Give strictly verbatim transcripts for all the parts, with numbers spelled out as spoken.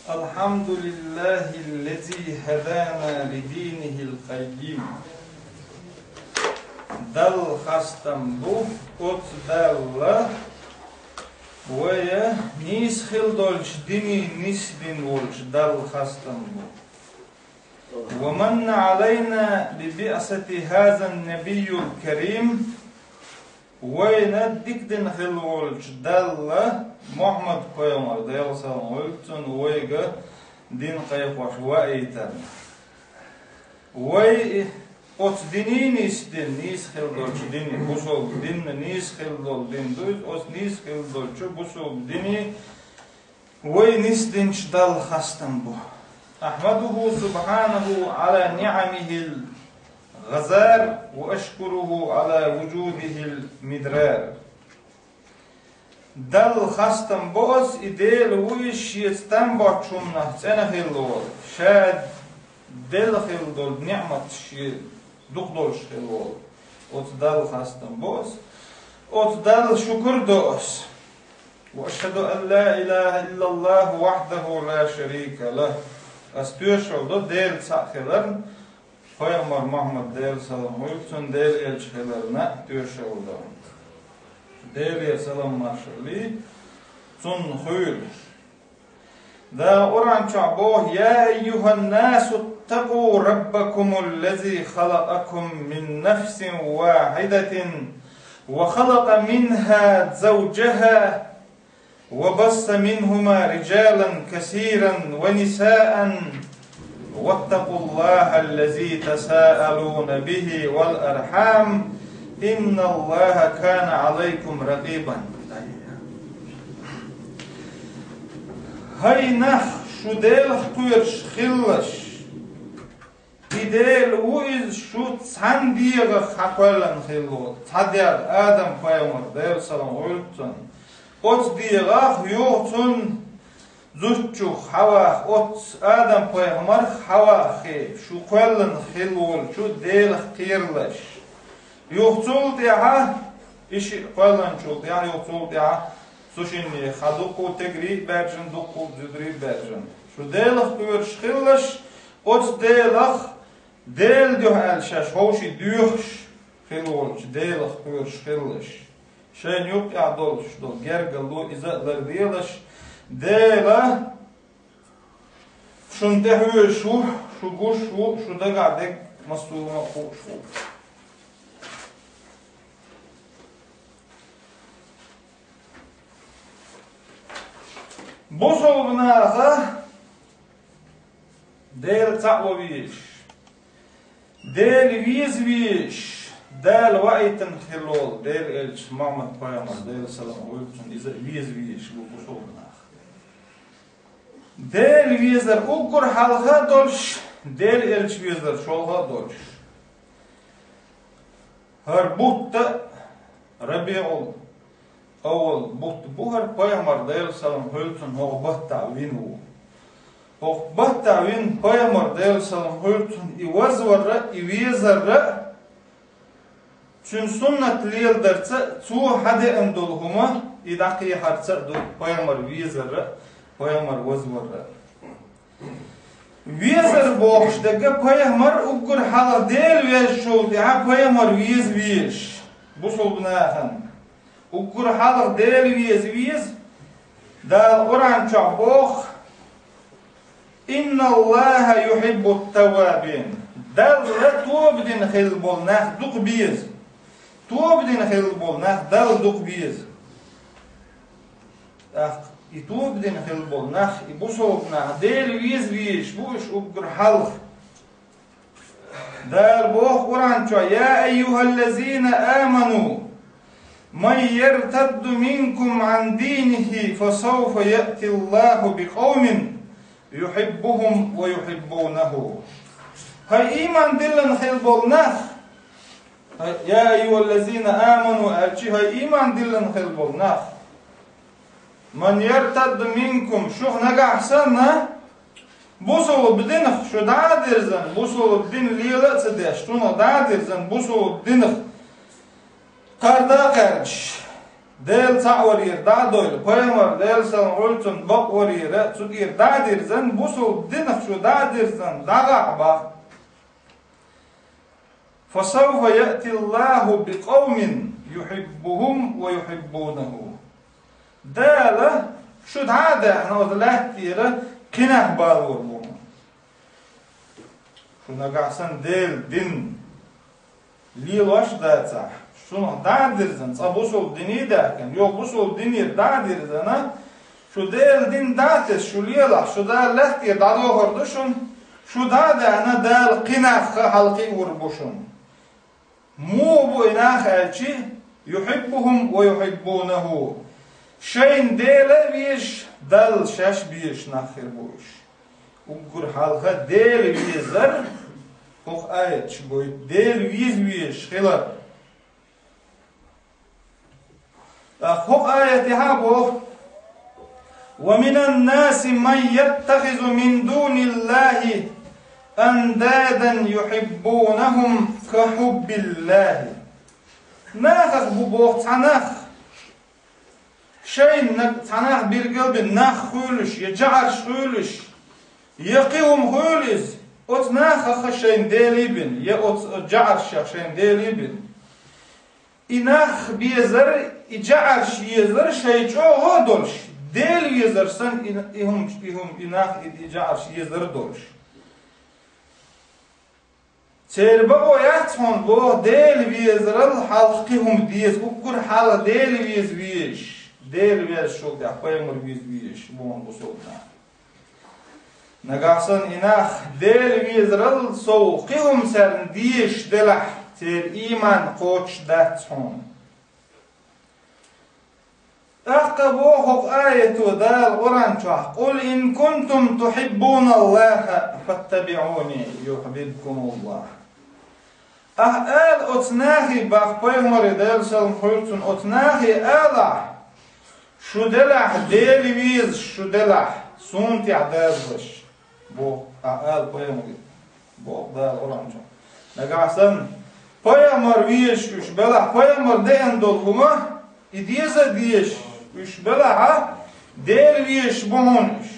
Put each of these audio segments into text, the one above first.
الحمد لله الذي هدانا لدينه القيم. Далла хастам бу оцу Далла, вай нийса хила долчу дине нисдина волчу Далла хастам бу. ومن علينا ببعثة هذا النبي الكريم. Вайна дика дина хила волчу Далла Мухьаммад-пайхамар, Делан салам хуьлда цунна, вайга дин кхайкхош ваийтарна. Вай оцу дине нисдина, нийса хила долчу дине, бусалба дин нийса хила долу дин ду иза, оцу нийса хила долчу бусалба дине вай нисдинчу Далла хастам бу. أحمده سبحانه على نعمه الغزار وأشكره على جوده المدرار. Далла хастам бу ас, и Дела ву иза шеца там боцчу хӀуманах цӀена хила волу, ша делла хила долу ниъмат шен дукха долуш хила волу. Оцу Далла хастам бу ас, оцу Далла шукур до ас. وأشهد أن لا إله إلا الله وحده لا شريك له. Ас тоьшалла до Дела цхьаъ хиларна, пайхамар Мухьаммад, Делан салам хуьлда цунна, Делан элча хиларна а тоьшалла до. Делера салам маршалла цунна хуьлда. Дала Къуръан чохь боху: يا أيها الناس اتقوا ربكم الذي خلقكم من نفس واحدة وخلق منها زوجها وبث منهما رجالا كثيرا ونساء واتقوا الله الذي تساءلون به والأرحام إن الله كان عليكم رقيبا. ХӀай нах, шу Делах кхоьруш хилалаш. И Дела ву иза шу цхьана дегӀах хьакхоьллина хилла волу, цхьа дегӀ, Адам-пайхамар, Делан салам хуьлда цунна. Оцу дегӀах юха цунна зудчух, Хьавах, оцу Адам-пайхамарх, Хьавах шу кхоьллина хилла волчу Делах кхералаш. Юха цул тӀаьхьа, и шиъ кхоьллинчул тӀаьхьа, юха цул тӀаьхьа цу шиннех хьан дуккха а тигри а баьржина, дуккха а зударий а баьржина. Шу Делах кхоьруш хилалаш, оцу Делах, Делан дуьхьа аьлла шаьш ховший доьхуш хилла волчу Делах кхоьруш хилалаш. Шайна юккъехь долуш долу гергарло иза а ларделаш, Дела шуна тӀехьоьжуш ву, шу гуш ву, шу дагахь дерг массо а хууш ву. Бусалба наха Дела цхьаъ ван везаш, Дела веза везаш, Дала ваийтина хилла волу Делан элча Мухьаммад-пайхамар, Делан салам хуьлда цунна, иза а веза везаш бу бусалба нах. Дела везар уггар хьалха а долуш, Делан элча везар шолгӀа а долуш. ХӀара бутт а, РабиӀул-Аввал бутт бу хӀара, пайхамар, Делан салам хуьлда цунна, хӀокху баттахь вина ву. ХӀокху баттахь вина пайхамар, Делан салам хуьлда цунна, и вазвар а, и везар а, цуьнан суннат леладарца а, цо хьадеана долу хӀума, и дӀакхехьарца а ду пайхамар везар а, пайхамар вазвар а. Везар бохуш дерг пайхамар уггар хьалха Дела везачул тӀаьхьа пайхамар веза везаш, бусалба нахана. Уггар хьалха Дела веза веза, Дала Къуръан чохь боху: إن الله يحب التوابين. Далла тоба дина хилла болу нах дукха беза. Тоба дина хилла болу нах Далла дукха беза. ТӀаккха и тоба дина хилла болу нах, и бусалба нах Дела веза везаш бу уьш уггар хьалха. Дала боху Къуръан чохь: يا أيها الذين آمنوا من يرتد منكم عن دينه فسوف يأتي الله بقوم يحبهم ويحبونه. ХӀай ийман диллина хилла болу нах! ХӀай, يا أيها الذين آمنوا аьлчи, хӀай ийман диллина хилла болу нах! من يرتد منكم, шух нагахь санна, бусалба динах шу дӀа а дирзина, бусалба дин лела а ца деш, шунах дӀа а дирзина, бусалба динах кхарда а кхаьрдаш, Дела цхьаъ варера дӀа а дойла, пайхамар, Делан салам хуьлда цунна, бакъ варера, цу тӀера дӀа а дирзина, бусалба динах шу дӀа а дирзина, дӀагӀахь бах. فسوف يأتي الله بقوم يحبهم ويحبونه. Дала шу дӀа а даьхьна, оцу лаьтта тӀера кхин нах балор бу. Шу нагахь санна Делан дин лелош дацахь, шуна дӀа а дирзина, цкъа бусалба дине а даьхкина, юха бусалба динера дӀа а дирзина, шу Делан дин дӀа а тесна, шу лелахь, шу Дала лаьтта тӀера дӀадохур ду шуна, шу дӀа а даьхьна, Дала кхин нах хьалкхиор бу шуна. Муха бу и нах аьлча, يحبهم ويحبونه. Шайна Дела а везаш, Далла шаьш а безаш нах хир бу уьш. Уггар хьалха Дела везар, хӀокху аяташ гойту, Дела веза везаш хилар. ТӀаккха хӀокху аятехь а боху: ومن الناس من يتخذ من دون الله أندادا يحبونهم كحب الله. Нахах бу боху цхьа нах, шайна наг-, цхьа нах билгал бина нах хуьлуш, я жаӀарш хуьлуш, я кхин хӀума хуьлу иза, оцу нахах шайна Дела бина, я оцу жаӀаршех шайна Дела бина. И нах безар, и жаӀарш езар шайн чӀогӀа а долуш, Дела везар санна, и, и хӀума, и хӀума, и нах, и, и жаӀарш езар а долуш. Церан бакъо яц хьуна боху Дела везарал хьалха кхин хӀума деза, уггар хьалха Дела веза везаш, Дела везачул тӀаьхьа пайхамар веза везаш, боху бусалба нах. Нагахь санна и нах Дела везарал сов кхин хӀума царна дезаш делахь, церан ийман кхочуш дац хьуна. ТӀаккха боху хӀокху аято Дала Къуръан чохь: قل إن كنتم تحبون الله فاتبعوني يحببكم الله. Ахьа ала оцу нахе, бах пайхамаре, Делан салам хуьлда цунна, оцу нахе алахь, шу делахь, Дела везаш шу делахь, суна тӀехь дазалаш, боху, ахьа ала пайхамаре, боху Дала Къуръан чохь. Нагахь санна, пайхамар везаш уьш белахь, пайхамар деана долу хӀума, и деза а дезаш уьш белахь, Дела везаш бу хьуна уьш.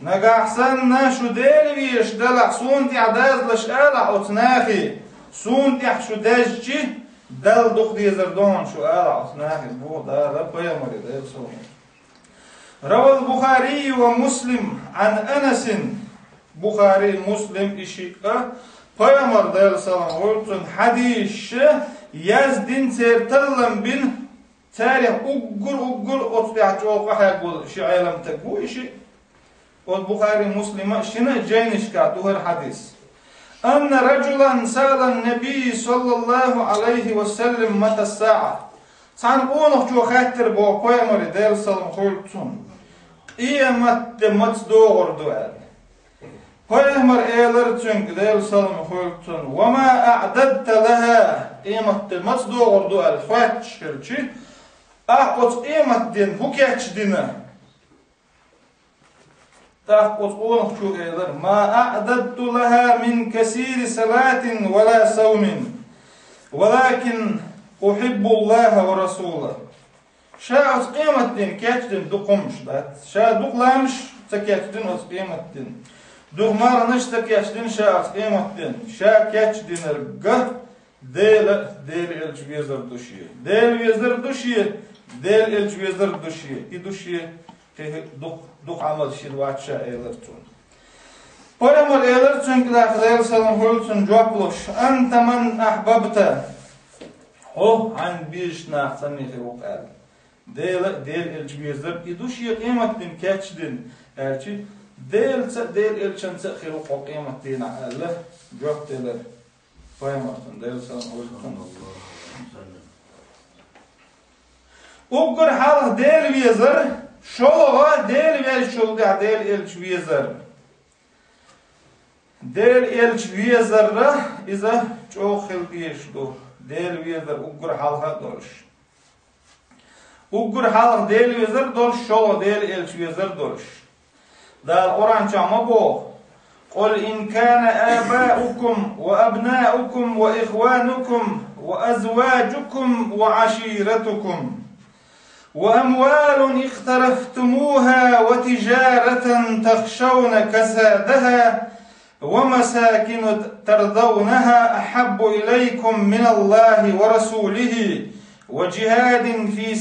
Нагахь санна шу Дела везаш делахь, суна тӀехь дазалаш алахь оцу нахе, суна тӀехь шу даьзчи, Далла дукха дезар ду хьуна шу алахь оцу нахе, боху Дала пайхамаре, Делан салам хуьлда цунна. رواه البخاري ومسلم عن أنس. Бухари, Муслим и шиъ а пайхамар, Делан салам хуьлда цунна, хьадисаш яздина, церан таллам бина, царех уггар-уггар оцу тӀехь чӀогӀа къахьегна волу ши Ӏеламстаг ву и шиъ. Оцу Бухари, Муслима шина а жайнашкахь ду хӀара хьадис. أن رجلا سأل النبي صلى الله عليه وسلم متى الساعة. Цхьана къонахчо хаьттира боху пайхамаре, Делан салам хуьлда цунна, къематде маца догӀур ду аьлла. Пайхамар элира цуьнга, Делан салам хуьлда цунна: وما أعددت لها, къематде маца догӀур ду аьлла хоьттуш хилчи, ахьа оцу къематден хӀун кечдина? ТӀаккха оцу къонахчо элира: ما أعددت لها من كثير صلاة ولا صوم، ولكن أحب الله ورسوله. Ша оцу къематден кечдина дукха хӀуманаш дац. Ша дукха ламазаш ца кечдина оцу къематден. Дукха марханаш ца кечдина ша оцу къематден. Ша кечдинарг Дела, Делан элча везар ду шен. Дела везар ду шен, Делан элча везар ду шен. И ду шен кхин дукха, дукха Ӏамал шен вац ша, элира цунна. Пайхамар элира цуьнга, Делан салам хуьлда цунна, жоп луш: أنت من أحببت. Хьо хьайна безачу нахаца хир ву-кх аьлла. Дела а, Делан элча везар а, и ду шен къематден кечдина аьлчи, Делаца а, Делан элчанца а хир ву-кх хьо къематдийнахь аьлла, жоп делира пайхамар цунна, Делан салам хуьлда цунна. Уггар хьалха Дела везар, шолгӀа Дела везачул тӀаьхьа Делан элча везар. Делан элча везар а иза чӀогӀа хила дезаш ду, Дела везар уггар хьалха а долуш. Уггар хьалха Дела везар а долуш, шолгӀа Делан элча везар а долуш. Дала Къуръан чохь ма боху: قل إن كان آباؤكم وأبناؤكم وإخوانكم وأزواجكم وعشيرتكم. وأموال اقترفتموها وتجارة تخشون كسادها ومساكن ترضونها أحب إليكم من الله ورسوله وجهاد في